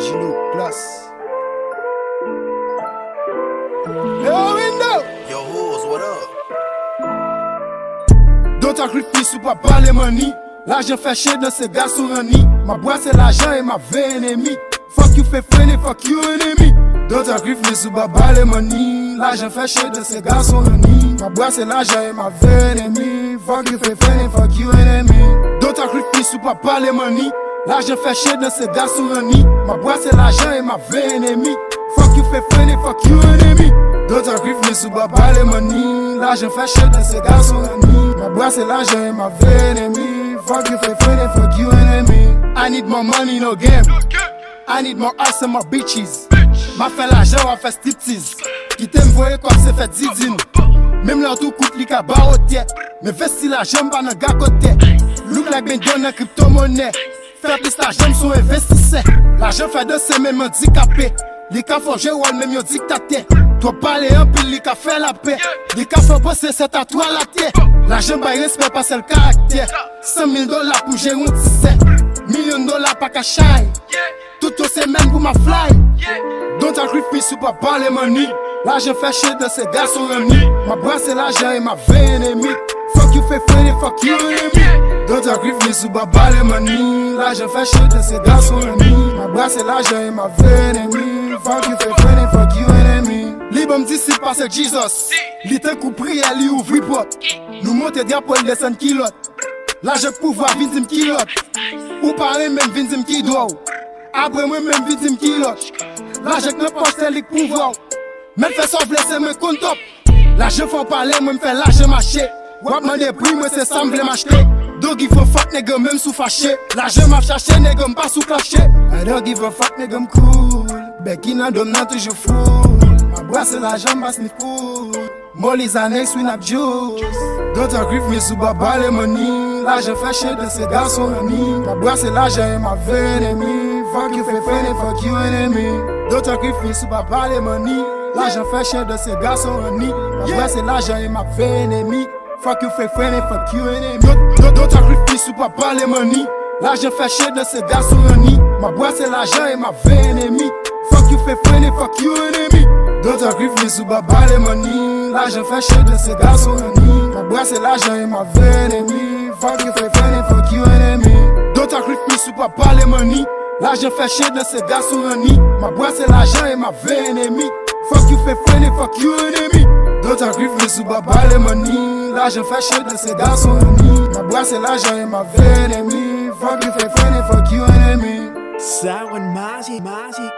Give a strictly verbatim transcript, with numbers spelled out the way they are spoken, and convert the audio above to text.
Gino Glass. Yo, Indo! Yo, Hoes, what up? Don't talk with me si w pa pale money. Lajan fè chen danse gason ranni. M ap brase lajan e m ap veye enemi. Fuck you fake friend and fuck you enemy. Don't talk with me si w pa pale money. Lajan fè chen danse gason ranni. M ap brase lajan e m ap veye enemi. Fuck you fake friend and fuck you enemy. Don't talk with me si w pa pale money. Lajan fè chen danse gason ranni. M ap brase lajan e m ap veye enemi. Fuck you fake friend and fuck you enemy. Don't talk with me si w pa pale money. Lajan fè chen danse gason ranni. M ap brase lajan e m ap veye enemi. Fuck you fake friend and fuck you enemy. I need more money, no game. I need more ass and more bitches. M ap fè lajan, w ap fè striptease. Kite m voye kòb se fè didin. Menm lè w tou kout li ka ba w tè. M envesti lajan m pa nan gagòt tè. Look like Bendo nan kripto monè. Fè plis lajan m sou envestisè. Lajan fè danse menm andikape. Li ka fè w jwe wòl menm yon diktatè. Twòp pale anpil li ka fè lapè. Li ka fè w panse se tatwa latè. Lajan bay respè pa sèl karaktè. San mil dola pou jere yon ti sè. Milyon dola pa ka chay. Tout yon semèn pou m ap fly. Don't talk with me si w pa pale money. Lajan fè chen danse gason ranni. M ap brase lajan e m ap veye enemi. Fuck you fake friend and fuck you enemy. Don't talk with me si w pa pale money. Lajan fè chen danse gason ranni. M ap brase lajan e m ap veye enemi. Fuck you fake friend and fuck you enemy. Li ban m disip pase Jesus. Li tankou priyè li ouvri pòt. Nou monte drapo l desann kilòt. Lajan k pouvwa vin di m kilòt. Ou pa renmen m vin di m ki dwa w. Apre mwen menm vin di m kilòt. Lajan k nan pòch se li k pouvwa w. Mèt fè sa w vle se mwen konn top. Lajan fè w pale mwen m fè lajan mache. W ap mande pri mwen se sa m vle m achte. Don't give a fuck nèg menm si w fache. Lajan m ap chache nèg m pa sou klache. I don't give a fuck nèg m cool. Bèk ki nan do m nan toujou full. M ap brase lajan m pa sniff pool. Molly Xanax, we n ap juice. Don't talk with me si w pa pale money. Lajan fè chen danse gason ranni. M ap brase lajan e m ap veye enemi. Fuck you fake friend and fuck you enemy. Don't talk with me si w pa pale money. Lajan fè chen danse gason ranni. M ap brase lajan e m ap veye enemi. Fuck you fake friend and fuck you enemy. Don't, don't, don't talk with me si w pa pale money. Lajan fè chen danse gason ranni. M ap brase lajan e m ap veye enemi. Fuck you fake friend and fuck you enemy. Don't talk with me si w pa pale money. Lajan fè chen danse gason ranni. M ap brase lajan e m ap veye enemi. Fuck you fake friend and fuck you enemy. Don't talk with me si w pa pale money. Lajan fè chen danse gason ranni. M ap brase lajan e m ap veye enemi. Fuck you fake friend and fuck you enemy. Don't talk with me si w pa pale money. Lajan fè chen danse gason ranni. M ap brase lajan e m ap veye enemi. Fuck you fake friend and fuck you enemy. Sound Magic, Magic.